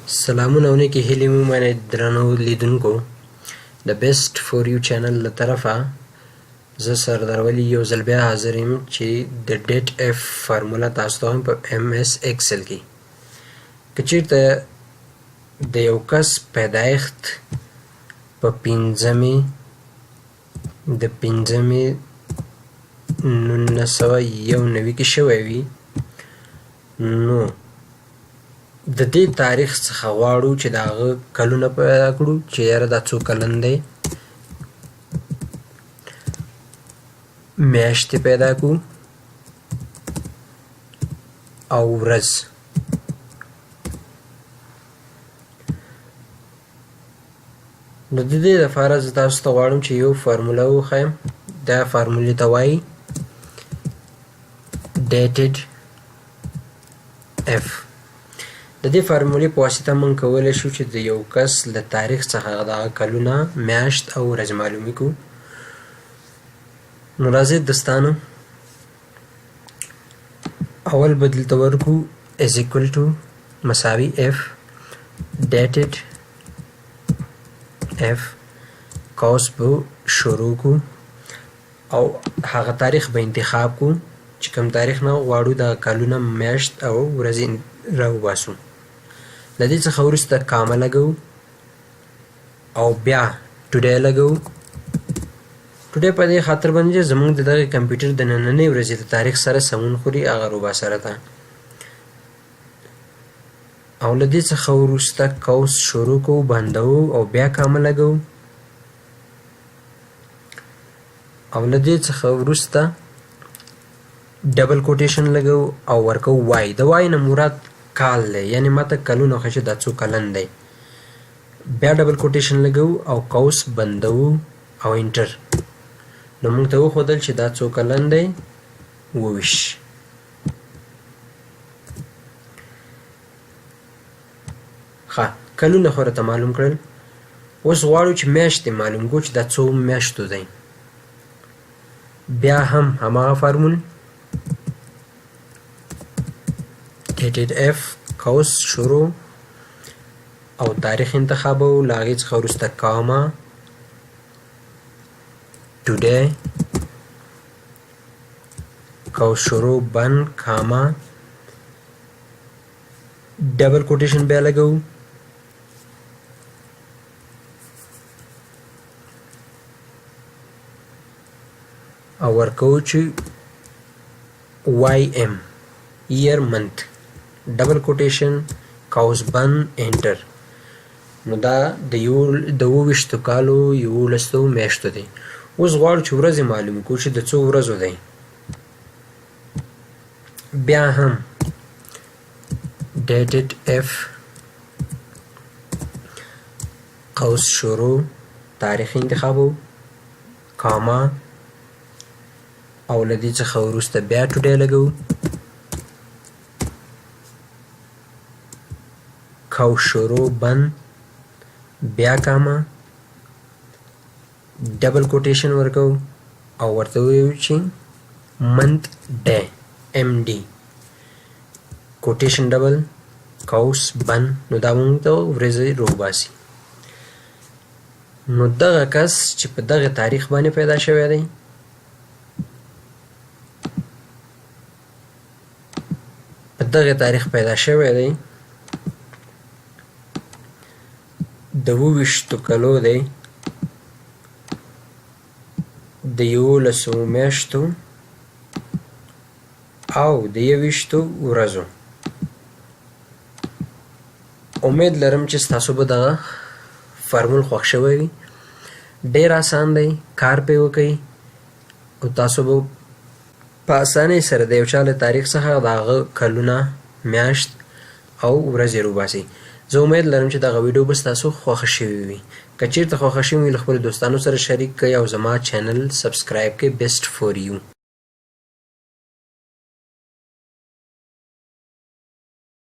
سلامونه او نیکې هیلې مو منئ درنو لیدونکو. د بیسټ فور یو چینل له طرفه زه سردار ولي یو ځل بیا حاضر یم چې د ډیټ اف فارموله تاسو ته وایم په ایم ایس ایکسل کې. که چیرته د یو کس پیدایښت په پنځمې د پنځمې 1991 کې شوی وي، نو د دې تاریخ څخه غواړو چې د هغه کلونه پیدا کړو چې یاره دا څو کلن دی، میاشتې پیدا کړو او ورځ. نو د دې لپاره زه تاسو ته غواړم چې یو فارموله وښایم. دا فارمولې ته وایي dated اف. د دې فارمولې په واسطه موږ کولی شو چې د یو کس له تاریخ څخه د هغه کلونه، میاشت او ورځې معلومې کړو. نو راځئ دوستانو، اول به دلته ورکو is equal to مساوي اف dated اف، قوس به شروع کو او هغه تاریخ به انتخاب کو چې کوم تاریخ نه غواړو د کلونه، میاشت او ورځې راوباسو. له دې څخه وروسته کامه لګوو او بیا ټوډی لګوو. ټوډی په دې خاطر باندې چې زموږ د دغه کمپیوټر د نننۍ ورځې د تاریخ سره سمون خوري هغه روباسره ده. او له دې څخه وروسته قوس شروع کوو، بندوو او بیا کامه لګوو. او له دې څخه وروسته ډبل کوټیشن لګوو او ورکوو وای. د وای نه مراد کال دی، یعنی ماته کلونه ښه چې دا څو کلن دی. بیا ډبل کوټیشن لګوو او قوس بندوو او انټر. نو موږ ته وښودل چې دا څو کلن دی، 27. ښه، کلونه خو راته معلوم کړل. اوس غواړو چې میاشتې معلوم کړو چې دا څو میاشتو دی. بیا هم هماغه فارمول dated اف، قوس شروع او تاریخ انتخابو، له هغې څخه وروسته کاما ټوډی، قوس شروع بند، کاما، ډبل کوټیشن بیا لګوو او ورکوو چې وای ایم ایر منت، ډبل کوټیشن، قوس بند، انټر. نو دا د یو د 27 کالو 11 میاشتو دی. اوس غواړو چې ورځې معلوم کړو چې د څو ورځو دی. بیا هم dated اف، قوس شروع، تاریخ انتخابو، کاما او له دې څخه وروسته بیا ټوډی لګوو، قوس شروع بند، بیا کاما، ډبل کوټیشن ورکوو او ورته وایو چې منت ډی ایم ډي، کوټیشن ډبل، قوس بند. نو دا موږ ته ورځې روباسي. نو دغه کس چې په دغه تاریخ باندې پیدا شوی دی، په دغه تاریخ پیدا شوی دی، د 27 کلو دی، د 11 میاشتو او د 21 ورځو. امید لرم چې ستاسو به دغه فارمول خوښ شوی وي. ډیر آسان دی، کار پې وکړئ او تاسو به په اسانۍ سره د یو چا له تاریخ څخه د هغه کلونه، میاشت او ورځې روباسئ. زه امید لرم چې دغه ویډیو به ستاسو خوښه شوې وي. که چیرته خوښه شوې وي، له خپلو دوستانو سره شریک کړئ او زما چینل سبسکرایب کړئ. بیسټ فور یو.